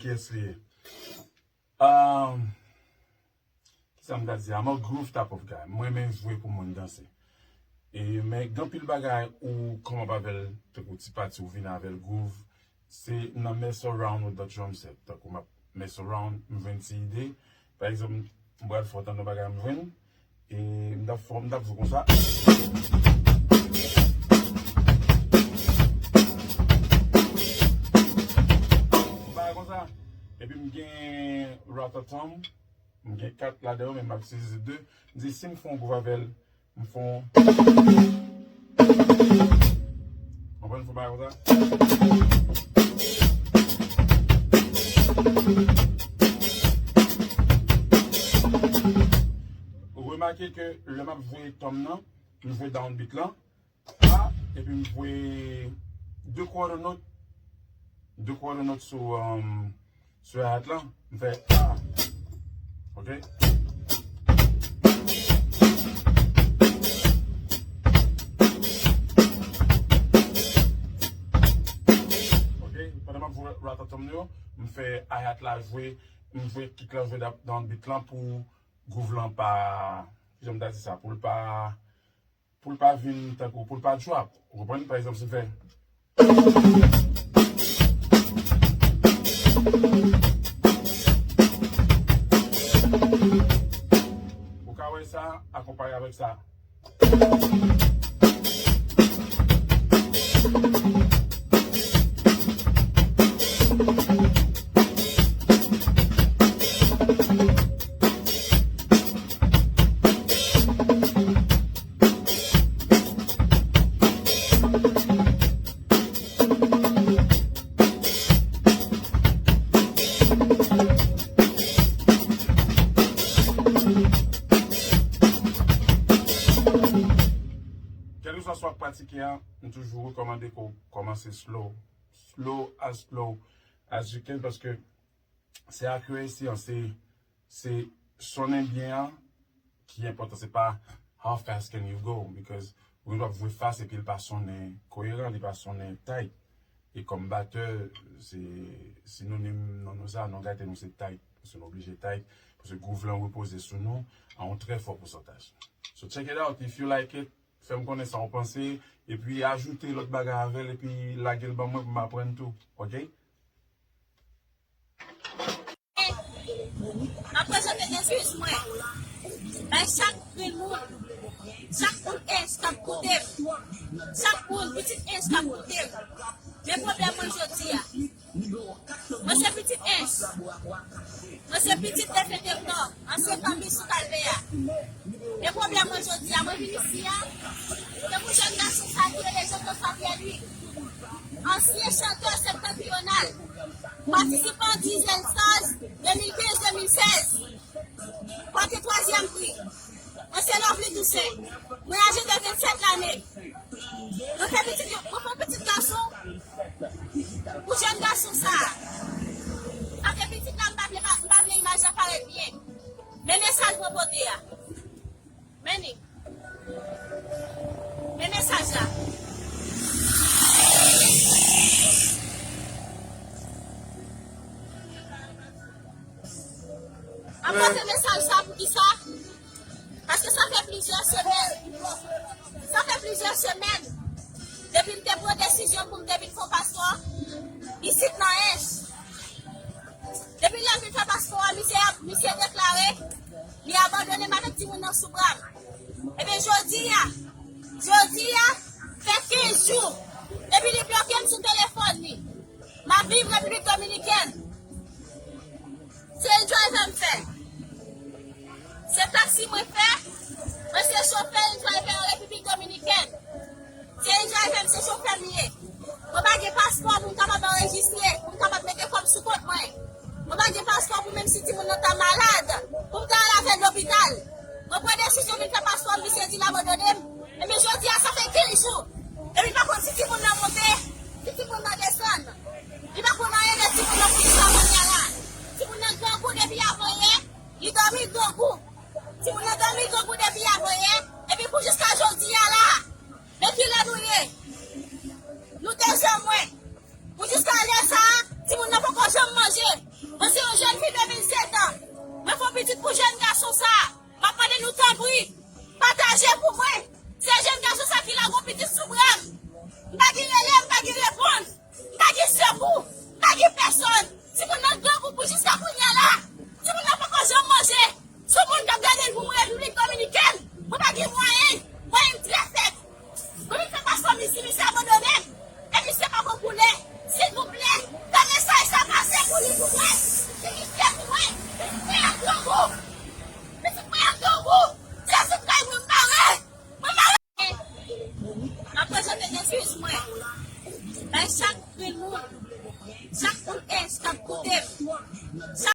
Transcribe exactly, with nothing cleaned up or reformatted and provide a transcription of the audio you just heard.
Kiyès li ye? Um, kisa m ta di? I'm a groove type of guy. Mwen renmen jwe pou moun danse. E, men gen anpil bagay ou come up avè l, tankou ti pati ou vin avè l, groove. Se nan mess around with the drum set. Tankou m ap mess around, m jwenn ti ide. Pa egzanp, m pral fè w tande yon bagay m jwenn. E m t ap fè, m t ap jwe konsa. Bagay konsa. Epi m gen ratatam. M gen kat ladan yo, men m ap itilize de. M di, si m fè yon groove avè l, m fè yon, konprann, fè yon bagay konsa. Ou remake ke lè m ap jwe tom nan, m jwe downbeat lan, a, epi m jwe de quarter note, de quarter note sou, um, sou hi-hat lan, m fè a. Ok? Ok? Pandan m ap jwe ratatam yo, m fè hi-hat la jwe, m jwe kick la jwe da-, downbeat lan pou groove lan pa, kijan m ta di sa, pou l pa, pou l pa vin tankou, pou l pa drop. Ou konprann? Pa egzanp, si m fè, ou ka wè sa akonpaye avèk sa. Kèlkeswa sa w ap pratike a, m toujou rekòmande ke w kòmanse slow. Slow as slow as you can, paske se accuracy an, se, se sonnen byen an ki enpòtan, se pa how fast can you go, because ou gen dwa ap jwe fast epi l pa sonnen koyeran, li pa sonnen tight. E kòm batè, se sinonim nan nou sa, non gate nou se tight, paske nou oblije tight, paske groove lan repoze sou nou a yon trè fò pousantaj. So check it out, if you like it, fè m konnen sa w panse, epi ajoute lòt bagay avè l, epi lage l ban mwen pou m aprann tou, ok? M ap prezante eskiz mwen bay chak grenn moun, chak moun ench k ap koute m, chak moun pitit ench k ap koute m. Men pwoblèm mwen jodi a, mwen se pitit ench, mwen se pitit defen Deptò, ansyen kanbis sou Kalvè a. Men pwoblèm mwen jodi a, mwen vin isi a tankou jèn gason sa ki rele Jean Claude Pierre Louis, ansyen chantè septantriyonal, patisipan Diesel Stars de mil kenz de mil sèz, pote twazyèm pri. Mwen se Lovely Toussaint. Mwen aje de vennsèt lane. Mwen fè pitit, mwen fè pitit gason pou jèn gason sa a. Sa fè pitit la, m pa vle, m pa vle imaj la parèt byen. Men mesaj mwen pote a. Men li. Men mesaj la. M ap pote mesaj sa poukisa? Paske sa fè plizyè semèn. Sa fè plizyè semèn depi m te pran desizyon pou m te vin fè yon paspò isit nan Ench. Depi lè m vin fè paspò a, misye, misye deklare li abandone m avèk timoun nan sou bra m. Ebyen, jodi a, jodi a, fè kenz jou depi li bloke m sou telefòn li. M ap viv Repiblik Dominikèn. Se L-Driver m fè. Se taksi mwen fè. Mwen se chofè L-Driver an Repiblik Dominikèn. Se L-Driver m, se chofè m ye. Mwen pa gen paspò pou m kapab anrejistre, pou m kapab mete kòb sou kont mwen. Mwen pa gen paspò pou menm si timoun nan ta malad, pou m ta al avè l lopital. Mwen pran desizyon vin fè paspò m, misye di l abandone m. Ebyen, jodi a, sa fè kenz jou. Epi m pa konn si timoun nan monte, si timoun nan desann. Li pa konn anyen de timoun nan pou jiska kounye a la. Timoun nan grangou depi avanyè, li dòmi grangou. Timoun nan dòmi grangou depi avanyè, epi pou jiska jodi a la. Men kilè nou ye? Nou te jwenn mwen. Pou jiska lè sa a, Timoun nan poko janm manje. Mwen se yon jèn fi de mil sèz.